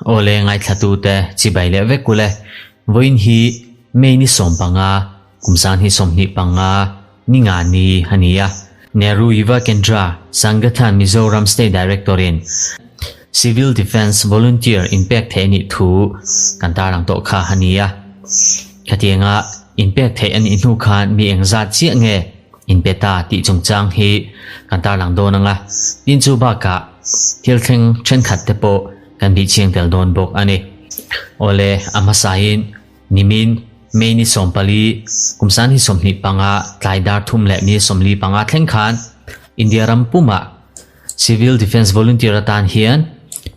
Awle ngaithlatute chibai leh vek ule. Vawiin hi May ni 15, kum 2025, ni nga ni a ni a. Nehru Yuva Kendra Sangathan Mizoram State Director-in Civil Defence Volunteer inpek theih a nih thu kan tarlang tawh kha a ni a. Khatianga inpek theih a nih hnu khan mi engzat chiah nge inpe ta tih chungchang hi kan tarlang dawn ang a, tin chu bakah thil thleng thenkhat te pawh kan bih chiang tel dawn bawk a ni. Awle, a hmasain nimin May ni 14, kum 2025 tlai dar thum leh ni 45 thleng khan India ram pumah Civil Defence Volunteer atan hian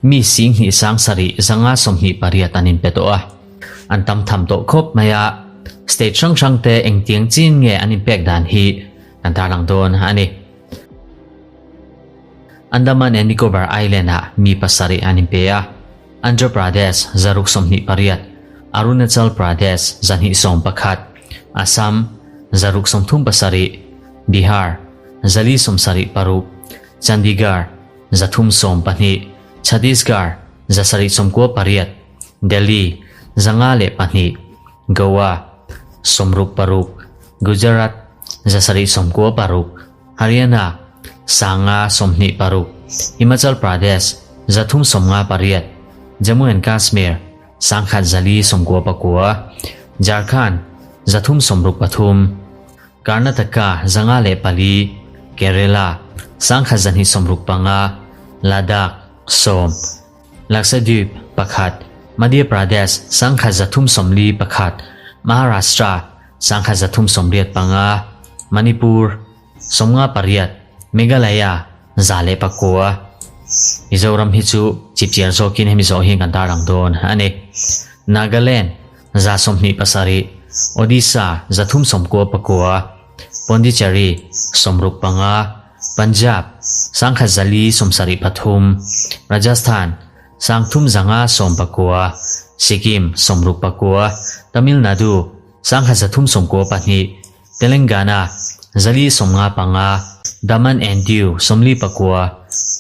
mi 10 7 zanga 28 an inpe tawh a, an tam tham tawh khawp mai a, state hrang hrang te engtiang chin nge an inpek dan hi kan tarlang dawn a ni. Andaman and Nicobar Island ah mi pasarih an inpe a, Andhra Pradesh 628, Arunachal Pradesh 211, Assam 637, Bihar 476, Chandigarh 312, Chhattisgarh 798, Delhi 502, Goa 66, Gujarat 796, Haryana 526, Himachal Pradesh 358, Jammu and Kashmir 1199, Jharkhand 363, Karnataka 504, Kerala 1265, Ladakh 10, Lakshadweep pakhat, Madhya Pradesh 1341, Maharashtra 1385, Manipur 58, Meghalaya 109. Mizoram hi chu chipchiar zawkin hemi zawh hian kan tarlang dawn a ni. Nagaland 127, Odisha 399, Pondicherry 65, Punjab 1173, Rajasthan 3519, Sikkim 69, Tamil Nadu 1392, Telangana 455, Daman and Diu 49,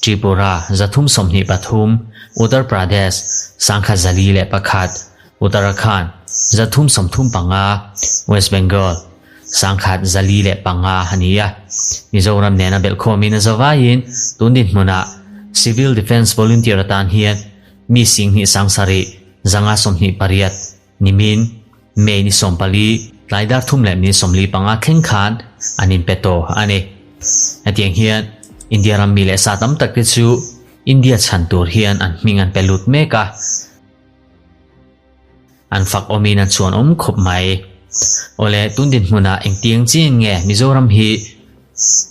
Tripura 323, Uttar Pradesh 1101, Uttarakhand 335, West Bengal 1105 a ni a. Mizoram nena belhkhawmin a zavaiin tun dinhmunah Civil Defence Volunteer atan hian mi 10 7 528 nimin May ni 14, tlai dar thum leh ni 45 thleng khan an inpe tawh a ni. Hetiang hian India ram mi leh sa tam tak te chu India chhan tur hian an hming an pe lut mek a, an fak awmin an chuan awm khawp mai. Awle, tun dinhmunah engtiang chian nge Mizoram hi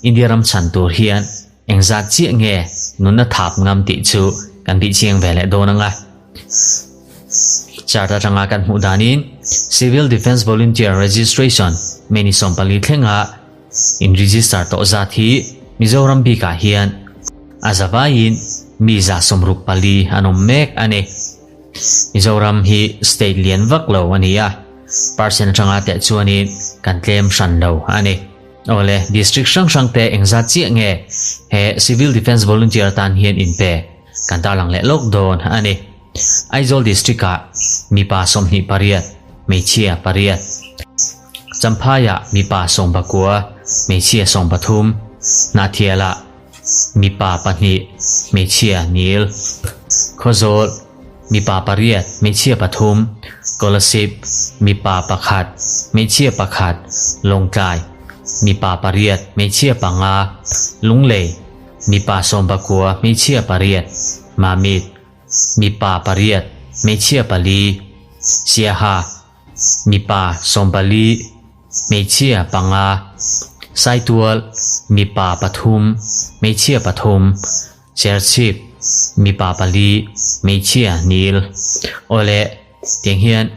India ram chhan tur hian engzat chiah nge nunna thap ngam tih chu kan bih chiang ve leh dawn ang a. Chart atanga kan hmuh danin Civil Defence Volunteer Registration May ni 14 thlenga in register tawh zat hi Mizoram bikah hian a zavaiin mi 64 an awm mek a ni. Mizoram hi state lian vak lo a ni a, percent atanga teh chuanin kan tlem hran lo a ni. Awle, district hrang hrang te engzat chiah nge he Civil Defence Volunteer atan hian inpe kan tarlang leh lawk dawn a ni. Aizawl district ah mipa 28, hmeichhia pariat. Champhai ah mipa 19, hmeichhia 13. Hnahthial ah mipa pahnih, hmeichhia nil. Khawzawl mipa pariat, hmeichhia pathum. Kolasib mipa pakhat, hmeichhia pakhat. Lawngtlai mipa pariat, hmeichhia panga. Lunglei mipa 19, hmeichhia pariat. Mamit mipa pariat, hmeichhia pali. Siaha mipa 14, hmeichhia panga. Saitual mipa pathum, hmeichhia pathum. Serchhip mipa pali, hmeichhia nil. Awle, tiang hian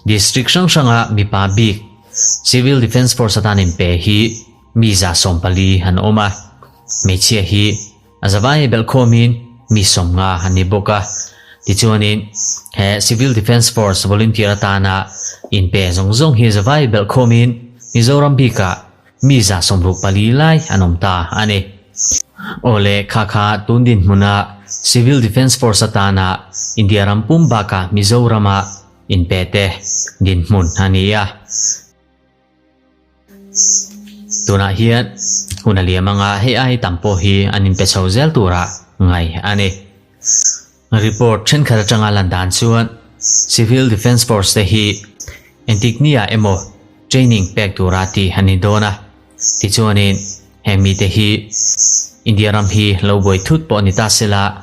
district hrang hranga mipa bik Civil Defence Force atan inpe hi mi 14 an awm a, hmeichhia hi a zavai belhkhawmin mi 50 an ni bawk a. Tichuanin he Civil Defence Force volunteer atana inpe zawng zawng hi zavai belhkhawmin Mizoram bikah mi 64 lai an awm ta a ni. Awle kha kha tun dinhmuna Civil Defence Force atana India ram pum bakah Mizorama inpe te dinhmun a ni a. Tunah hian hun a liam anga hei ai tam pawh hi an inpe chho zel tura ngai a ni. Report thenkhat atanga lan dan chuan Civil Defence Force te hi entik nia emaw training pek tura tih a ni dawn a. Tichuanin heng mite hi India ram hi lo buai thut pawh ni ta sela,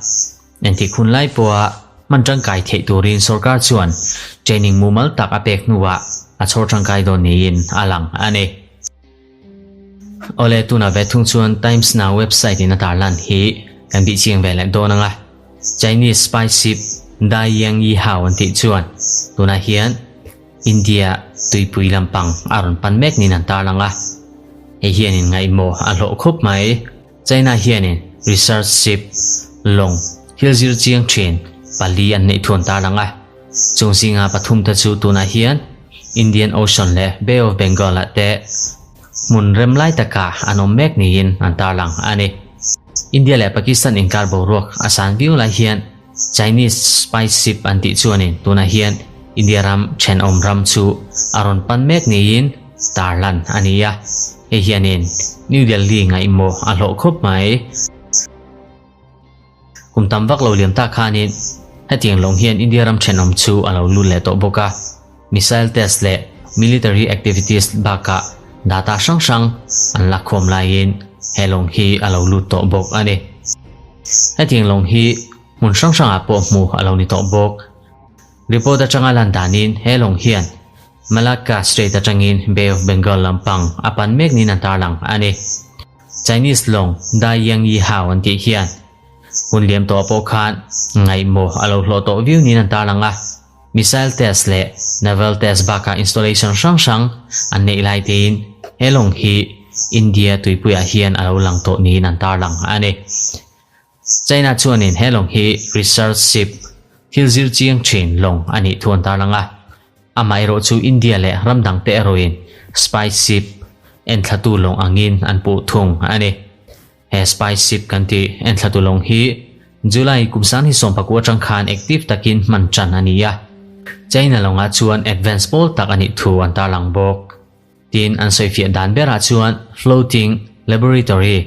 Entik hun lai pawha hman tangkai theih turin sorkar chuan training mumal tak a pek hnuah a chhawr tangkai dawn niin a lang a ni. Awle, tunah ve thung chuan Times Now website in a tarlan hi kan bih chiang ve leh dawn ang a. Chinese spy ship Dai Yang Yi Hao an tih chuan tunah hian India tuipui lampang a rawn pan mek niin an tarlang a. Hei hianin ngaihmawh a hlawh khawp mai. China hianin research ship, lawng, thil zir chiang thin pali an neih thuan ta lang a, chung zinga pathum te chu tunah hian Indian Ocean leh Bay of Bengal ah te hmun rem lai takah an awm mek niin an tarlang a ni. India leh Pakistan inkar boruak a san viau lai hian Chinese spy ship an tih chuanin tunah hian India ram thenawm ram chu a rawn pan mek niin tarlan a ni a, hei hianin New Delhi ngaihmawh a hlawh khawp mai. Kum tam vak lo liam tak khanin hetiang lawng hian India ram thenawm chu a lo lut leh tawh bawk a, missile test leh military activities bakah data hrang hrang an lakkhawm laiin he lawng hi a lo lut tawh bawk a ni. Hetiang lawng hi hmun hrang hrangah pawh hmuh a lo ni tawh bawk. Report atanga lan danin he lawng hian Malacca Strait atangin Bay of Bengal lampang a pan mek niin an tarlang a ni. Chinese lawng Dai Yang Yi Hao an tih hian hun liam tawh pawh khan ngaihmawh a lo hlawh tawh viau niin an tarlang a. Missile test leh naval test bakah installation hrang hrang an neih lai tein he lawng hi India tuipuiah hian a lo lang tawh niin an tarlang a ni. China chuanin he lawng hi research ship, thil zir chiang thin lawng a nih thu an tarlang a. Amaherawh chu India leh ram dangte erawhin spy ship enthlatu lawng angin an puh thung a ni. He spy ship kan tih enthlatu lawng hi July kum sangni sawmpakua atang khan active takin hman tan a ni a. China lawngah chuan advance pawl tak a nih thu an tarlang bawk. Tin, an sawifiah dan berah chuan floating laboratory,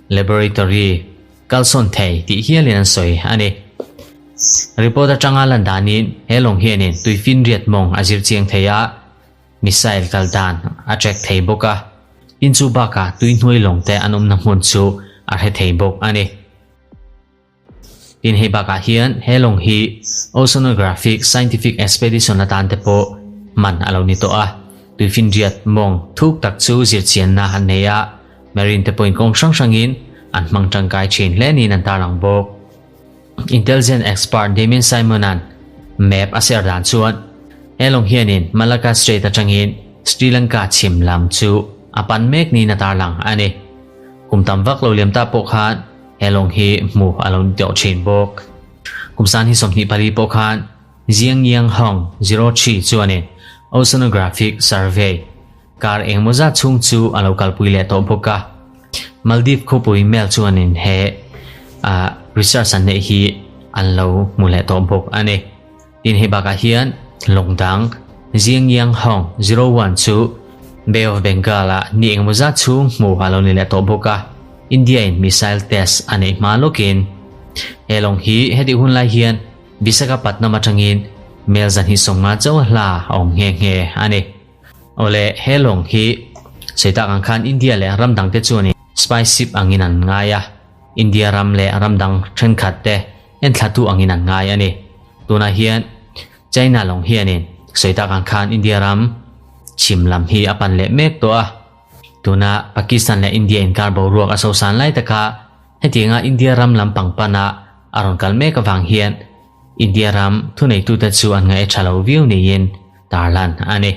laboratory kalsawn thei tih hialin an sawi a ni. Report atanga lan danin he lawng hianin tuifinriat mawng a zir chiang thei a, missile kal dan a track thei bawk a, tin chu bakah tuihnuai lawng te an awmna hmun chu a hre thei bawk a ni. Tin hei bakah hian he lawng hi Oceanographic Scientific Expedition atan te pawh hman a lo ni tawh a, tuifinriat mawng thuk tak chu zirchianna an nei a, marine te pawhin kawng hrang hrangin an hmang tangkai thin hle niin an tarlang bawk. Intelligence expert Damien Simon-a'n map a share dan chuan he lawng hianin Malacca Strait atangin Sri Lanka chhim lam chu a pan mek niin a tarlang a ni. Kum tam vak lo liam ta pawh khan he lawng hi hmu a lo ni tawh thin bawk. Kum san hi 24 pawh khan Jiang Yang Hong 03 chuanin Oceanographic Survey kar engemaw zat chhung chu a lo kalpui leh tawh bawk a. Maldives khawpui mail chuanin he research an neih hi an lo hmu leh tawh bawk a ni. Tin hei bakah hian lawng dang Jiang Yang Hong 01 chu Bay of Bengal ah ni engemaw zat chhung hmu a lo ni leh tawh bawk a. India in missile test a neih hma lawkin he lawng hi hetih hun lai hian Visakhapatnam atangin mel 250 chauh hla a awm nghe nghe a ni. Awle, he lawng hi sawi tak ang khan India leh ram dangte chuanin spy ship angin an ngai a, India ram leh ram dang thenkhat te enthlatu angin an ngai a ni. Tunah hian China lawng hianin sawi tak ang khan India ram chhim lam hi a pan leh mek tawh a. Tuna Pakistan leh India inkar boruak a sosan lai taka hetianga India ram lampang pana a rawn kal mek avang hian India ram thuneitute chu an ngaih tha lo viau niin tarlan a ni.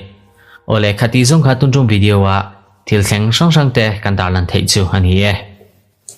Awle, khati zawng kha tuntum video-a thil thleng hrang hrangte kan tarlan theih chu a ni e.